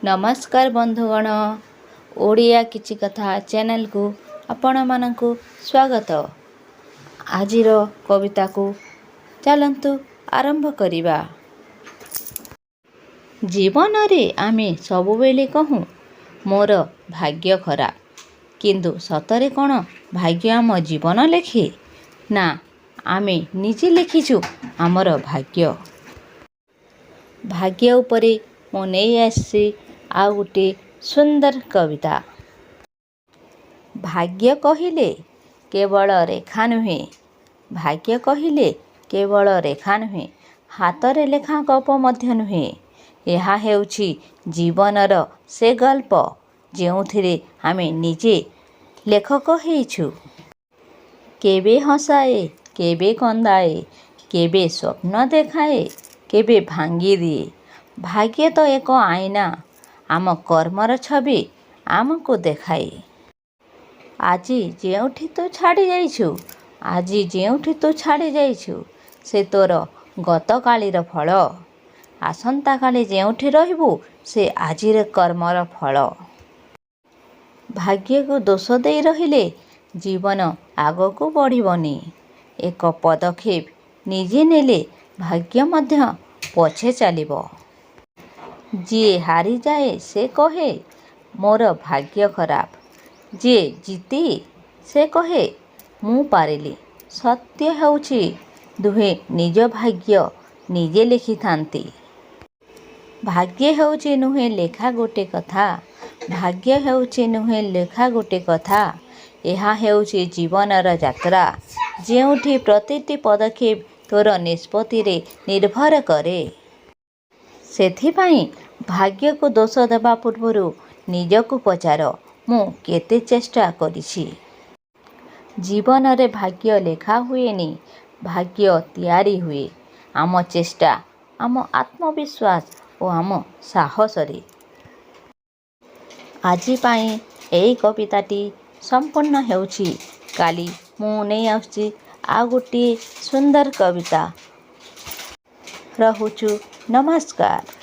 ନମସ୍କାର ବନ୍ଧୁଗଣ, ଓଡ଼ିଆ କିଛି କଥା ଚ୍ୟାନେଲକୁ ଆପଣମାନଙ୍କୁ ସ୍ୱାଗତ। ଆଜିର କବିତାକୁ ଚାଲନ୍ତୁ ଆରମ୍ଭ କରିବା। ଜୀବନରେ ଆମେ ସବୁବେଳେ କହୁ, ମୋର ଭାଗ୍ୟ ଖରାପ। କିନ୍ତୁ ସତରେ କ'ଣ ଭାଗ୍ୟ ଆମ ଜୀବନ ଲେଖେ, ନା ଆମେ ନିଜେ ଲେଖିଛୁ ଆମର ଭାଗ୍ୟ? ଭାଗ୍ୟ ଉପରେ ମୁଁ ନେଇ ଆସିଛି ଆଉ ଗୋଟିଏ ସୁନ୍ଦର କବିତା। ଭାଗ୍ୟ କହିଲେ କେବଳ ରେଖା ନୁହେଁ। ଭାଗ୍ୟ କହିଲେ କେବଳ ରେଖା ନୁହେଁ, ହାତରେ ଲେଖା ଗପ ମଧ୍ୟ ନୁହେଁ। ଏହା ହେଉଛି ଜୀବନର ସେ ଗଳ୍ପ, ଯେଉଁଥିରେ ଆମେ ନିଜେ ଲେଖକ ହେଇଛୁ। କେବେ ହସାଏ, କେବେ କନ୍ଦାଏ, କେବେ ସ୍ୱପ୍ନ ଦେଖାଏ, କେବେ ଭାଙ୍ଗିଦିଏ। ଭାଗ୍ୟ ତ ଏକ ଆଇନା, ଆମ କର୍ମର ଛବି ଆମକୁ ଦେଖାଏ। ଆଜି ଯେଉଁଠି ତୁ ଛାଡ଼ି ଯାଇଛୁ, ଆଜି ଯେଉଁଠି ତୁ ଛାଡ଼ି ଯାଇଛୁ, ସେ ତୋର ଗତକାଲିର ଫଳ। ଆସନ୍ତାକାଲି ଯେଉଁଠି ରହିବୁ, ସେ ଆଜିର କର୍ମର ଫଳ। ଭାଗ୍ୟକୁ ଦୋଷ ଦେଇ ରହିଲେ ଜୀବନ ଆଗକୁ ବଢ଼ିବନି। ଏକ ପଦକ୍ଷେପ ନିଜେ ନେଲେ ଭାଗ୍ୟ ମଧ୍ୟ ପଛେ ଚାଲିବ। ଯିଏ ହାରିଯାଏ ସେ କହେ, ମୋର ଭାଗ୍ୟ ଖରାପ। ଯିଏ ଜିତେ ସେ କହେ, ମୁଁ ପାରିଲି। ସତ୍ୟ ହେଉଛି, ଦୁହେଁ ନିଜ ଭାଗ୍ୟ ନିଜେ ଲେଖିଥାନ୍ତି। ଭାଗ୍ୟ ହେଉଛି ନୁହେଁ ଲେଖା ଗୋଟେ କଥା। ଭାଗ୍ୟ ହେଉଛି ନୁହେଁ ଲେଖା ଗୋଟେ କଥା। ଏହା ହେଉଛି ଜୀବନର ଯାତ୍ରା, ଯେଉଁଠି ପ୍ରତିଟି ପଦକ୍ଷେପ ତୋର ନିଷ୍ପତ୍ତିରେ ନିର୍ଭର କରେ। ସେଥିପାଇଁ ଭାଗ୍ୟକୁ ଦୋଷ ଦେବା ପୂର୍ବରୁ ନିଜକୁ ପଚାର, ମୁଁ କେତେ ଚେଷ୍ଟା କରିଛି? ଜୀବନରେ ଭାଗ୍ୟ ଲେଖା ହୁଏନି, ଭାଗ୍ୟ ତିଆରି ହୁଏ ଆମ ଚେଷ୍ଟା, ଆମ ଆତ୍ମବିଶ୍ୱାସ ଓ ଆମ ସାହସରେ। ଆଜି ପାଇଁ ଏଇ କବିତାଟି ସମ୍ପୂର୍ଣ୍ଣ ହେଉଛି। କାଲି ମୁଁ ନେଇ ଆସୁଛି ଆଉ ଗୋଟିଏ ସୁନ୍ଦର କବିତା। ରହୁଛୁ, ନମସ୍କାର।